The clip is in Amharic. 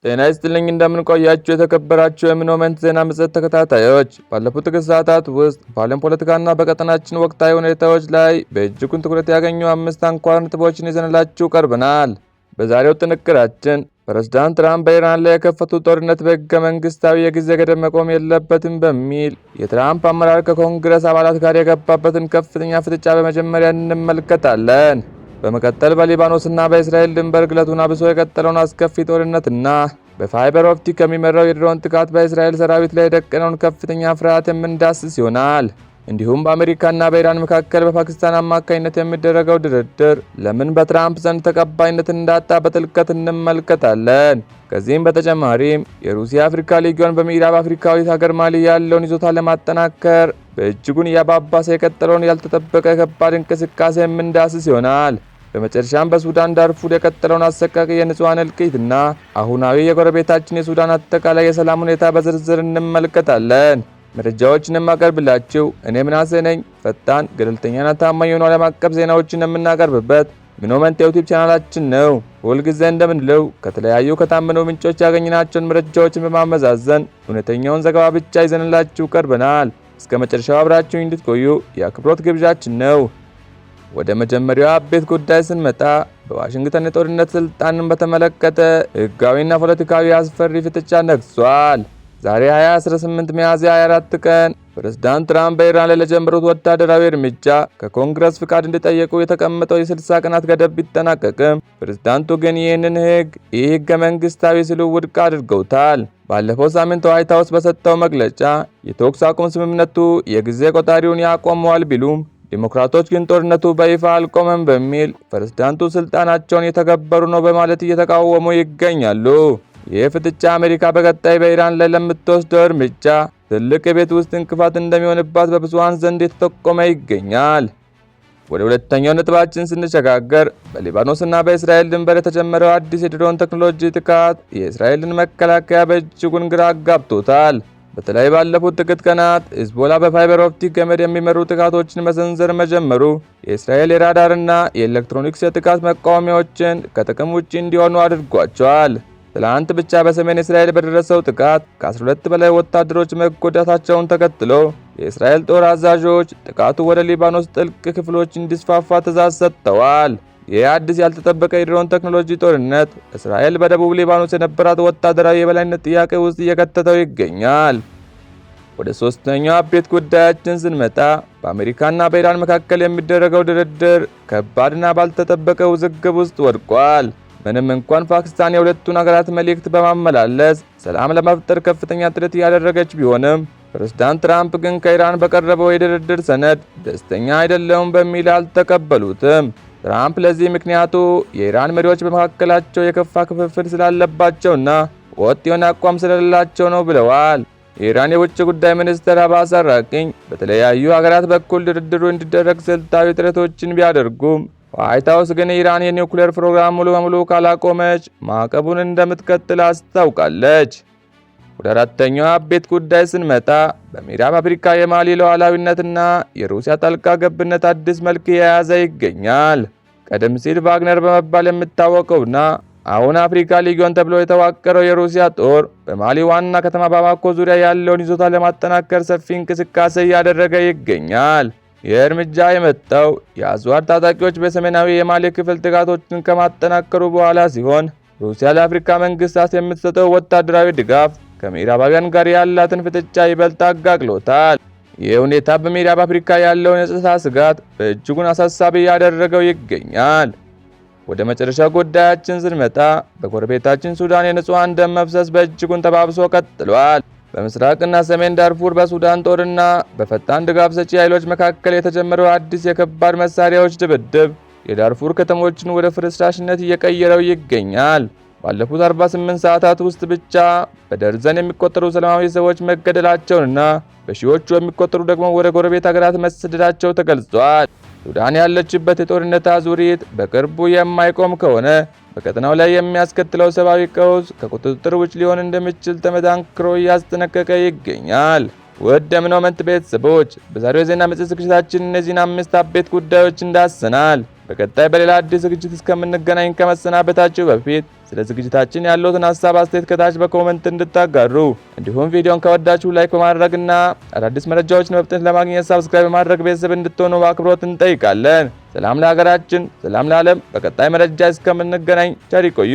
ጤና ይስጥልኝ፣ እንደምን ቆያችሁ የተከበራችሁ የምኖመንት ዜና መጽሔት ተከታታዮች። ባለፉት ጥቂት ሰዓታት ውስጥ በዓለም ፖለቲካና በቀጠናችን ወቅታዊ ሁኔታዎች ላይ በእጅጉን ትኩረት ያገኙ አምስት አንኳር ነጥቦችን ይዘንላችሁ ቀርበናል። በዛሬው ጥንቅራችን ፕሬዝዳንት ትራምፕ በኢራን ላይ የከፈቱት ጦርነት በሕገ መንግስታዊ የጊዜ ገደብ መቆም የለበትም በሚል የትራምፕ አመራር ከኮንግረስ አባላት ጋር የገባበትን ከፍተኛ ፍጥጫ በመጀመሪያ እንመለከታለን። በመቀጠል በሊባኖስና በእስራኤል ድንበር ግለቱን አብሶ የቀጠለውን አስከፊ ጦርነትና በ fiber optic ከሚመራው የድሮን ጥቃት በእስራኤል ሰራዊት ላይ የደቀነውን ከፍተኛ ፍርሃት የምንዳስስ ይሆናል። እንዲሁም በአሜሪካና በኢራን መካከል በፓኪስታን አማካኝነት የሚደረገው ድርድር ለምን በትራምፕ ዘንድ ተቀባይነት እንዳጣ በጥልቀት እንመለከታለን። ከዚህም በተጨማሪም የሩሲያ አፍሪካ ሊጊዮን በምዕራብ አፍሪካዊት ሀገር ማሊ ያለውን ይዞታ ለማጠናከር በእጅጉን እያባባሰ የቀጠለውን ያልተጠበቀ ከባድ እንቅስቃሴ የምንዳስስ ይሆናል። በመጨረሻም በሱዳን ዳርፉር የቀጠለውን አሰቃቂ የንጹሐን እልቂትና አሁናዊ የጎረቤታችን የሱዳን አጠቃላይ የሰላም ሁኔታ በዝርዝር እንመለከታለን። መረጃዎችን የማቀርብላችሁ እኔ ምናሴ ነኝ። ፈጣን፣ ገለልተኛና ታማኝ የሆኑ ዓለም አቀፍ ዜናዎችን የምናቀርብበት ምኖመንት የዩቲዩብ ቻናላችን ነው። ሁልጊዜ እንደምንለው ከተለያዩ ከታመኑ ምንጮች ያገኘናቸውን መረጃዎችን በማመዛዘን እውነተኛውን ዘገባ ብቻ ይዘንላችሁ ቀርበናል። እስከ መጨረሻው አብራችሁ እንድትቆዩ የአክብሮት ግብዣችን ነው። ወደ መጀመሪያው አቤት ጉዳይ ስንመጣ በዋሽንግተን የጦርነት ስልጣንን በተመለከተ ሕጋዊና ፖለቲካዊ አስፈሪ ፍጥጫ ነግሷል። ዛሬ 2018 ሚያዝያ 24 ቀን ፕሬዝዳንት ትራምፕ በኢራን ላይ ለጀመሩት ወታደራዊ እርምጃ ከኮንግረስ ፍቃድ እንዲጠየቁ የተቀመጠው የ60 ቀናት ገደብ ቢጠናቀቅም፣ ፕሬዝዳንቱ ግን ይህንን ሕግ ኢ ህገ መንግስታዊ ሲሉ ውድቅ አድርገውታል። ባለፈው ሳምንት ዋይት ሀውስ በሰጠው መግለጫ የተኩስ አቁም ስምምነቱ የጊዜ ቆጣሪውን ያቆመዋል ቢሉም፣ ዲሞክራቶች ግን ጦርነቱ በይፋ አልቆመም በሚል ፕሬዝዳንቱ ስልጣናቸውን እየተገበሩ ነው በማለት እየተቃወሙ ይገኛሉ። ይህ ፍጥጫ አሜሪካ በቀጣይ በኢራን ላይ ለምትወስደው እርምጃ ትልቅ የቤት ውስጥ እንቅፋት እንደሚሆንባት በብዙሃን ዘንድ የተጠቆመ ይገኛል። ወደ ሁለተኛው ነጥባችን ስንሸጋገር በሊባኖስና በእስራኤል ድንበር የተጀመረው አዲስ የድሮን ቴክኖሎጂ ጥቃት የእስራኤልን መከላከያ በእጅጉን ግራ አጋብቶታል። በተለይ ባለፉት ጥቂት ቀናት ሂዝቦላ በ fiber optic ገመድ የሚመሩ ጥቃቶችን መሰንዘር መጀመሩ የእስራኤል የራዳርና የኤሌክትሮኒክስ የጥቃት መቃወሚያዎችን ከጥቅም ውጪ እንዲሆኑ አድርጓቸዋል። ትላንት ብቻ በሰሜን እስራኤል በደረሰው ጥቃት ከ12 በላይ ወታደሮች መጎዳታቸውን ተከትሎ የእስራኤል ጦር አዛዦች ጥቃቱ ወደ ሊባኖስ ጥልቅ ክፍሎች እንዲስፋፋ ትዕዛዝ ሰጥተዋል። ይህ አዲስ ያልተጠበቀ የድሮን ቴክኖሎጂ ጦርነት እስራኤል በደቡብ ሊባኖስ የነበራት ወታደራዊ የበላይነት ጥያቄ ውስጥ እየከተተው ይገኛል። ወደ ሶስተኛው አቤት ጉዳያችን ስንመጣ በአሜሪካና በኢራን መካከል የሚደረገው ድርድር ከባድና ባልተጠበቀ ውዝግብ ውስጥ ወድቋል። ምንም እንኳን ፓኪስታን የሁለቱን ሀገራት መልእክት በማመላለስ ሰላም ለመፍጠር ከፍተኛ ጥረት እያደረገች ቢሆንም፣ ፕሬዝዳንት ትራምፕ ግን ከኢራን በቀረበው የድርድር ሰነድ ደስተኛ አይደለሁም በሚል አልተቀበሉትም። ትራምፕ ለዚህ ምክንያቱ የኢራን መሪዎች በመካከላቸው የከፋ ክፍፍል ስላለባቸውና ወጥ የሆነ አቋም ስለሌላቸው ነው ብለዋል። የኢራን የውጭ ጉዳይ ሚኒስትር አባስ አራግቺ በተለያዩ ሀገራት በኩል ድርድሩ እንዲደረግ ስልታዊ ጥረቶችን ቢያደርጉም፣ ዋይት ሀውስ ግን ኢራን የኒውክሌር ፕሮግራም ሙሉ በሙሉ ካላቆመች ማዕቀቡን እንደምትቀጥል አስታውቃለች። ወደ አራተኛው አቤት ጉዳይ ስንመጣ በምዕራብ አፍሪካ የማሊ ሉዓላዊነትና የሩሲያ ጣልቃ ገብነት አዲስ መልክ የያዘ ይገኛል። ቀደም ሲል ቫግነር በመባል የሚታወቀውና አሁን አፍሪካ ሊጊዮን ተብሎ የተዋቀረው የሩሲያ ጦር በማሊ ዋና ከተማ ባማኮ ዙሪያ ያለውን ይዞታ ለማጠናከር ሰፊ እንቅስቃሴ እያደረገ ይገኛል። ይህ እርምጃ የመጣው የአዝዋድ ታጣቂዎች በሰሜናዊ የማሊ ክፍል ጥቃቶችን ከማጠናከሩ በኋላ ሲሆን፣ ሩሲያ ለአፍሪካ መንግስታት የምትሰጠው ወታደራዊ ድጋፍ ከምዕራባውያን ጋር ያላትን ፍጥጫ ይበልጥ አጋግሎታል። ይህ ሁኔታ በምዕራብ አፍሪካ ያለውን የጸጥታ ስጋት በእጅጉን አሳሳቢ ያደረገው ይገኛል። ወደ መጨረሻ ጉዳያችን ስንመጣ በጎረቤታችን ሱዳን የንጹሐን ደም መፍሰስ በእጅጉን ተባብሶ ቀጥሏል። በምስራቅና ሰሜን ዳርፉር በሱዳን ጦርና በፈጣን ድጋፍ ሰጪ ኃይሎች መካከል የተጀመረው አዲስ የከባድ መሳሪያዎች ድብድብ የዳርፉር ከተሞችን ወደ ፍርስራሽነት እየቀየረው ይገኛል። ባለፉት 48 ሰዓታት ውስጥ ብቻ በደርዘን የሚቆጠሩ ሰላማዊ ሰዎች መገደላቸውንና በሺዎቹ የሚቆጠሩ ደግሞ ወደ ጎረቤት ሀገራት መሰደዳቸው ተገልጿል። ሱዳን ያለችበት የጦርነት አዙሪት በቅርቡ የማይቆም ከሆነ በቀጠናው ላይ የሚያስከትለው ሰብአዊ ቀውስ ከቁጥጥር ውጭ ሊሆን እንደሚችል ተመድ አንክሮ እያስጠነቀቀ ይገኛል። ውድ የምኖመንት ቤተሰቦች፣ በዛሬው የዜና መጽሔት ዝግጅታችን እነዚህን አምስት አበይት ጉዳዮች እንዳሰናል። በቀጣይ በሌላ አዲስ ዝግጅት እስከምንገናኝ ከመሰናበታችሁ በፊት ስለ ዝግጅታችን ያለዎትን ሀሳብ አስተያየት ከታች በ comment እንድታጋሩ፣ እንዲሁም ቪዲዮን ከወዳችሁ like በማድረግና አዳዲስ መረጃዎችን በፍጥነት ለማግኘት subscribe በማድረግ ቤተሰብ እንድትሆኑ በአክብሮት እንጠይቃለን። ሰላም ለሀገራችን፣ ሰላም ለዓለም። በቀጣይ መረጃ እስከምንገናኝ ቸር ይቆዩ።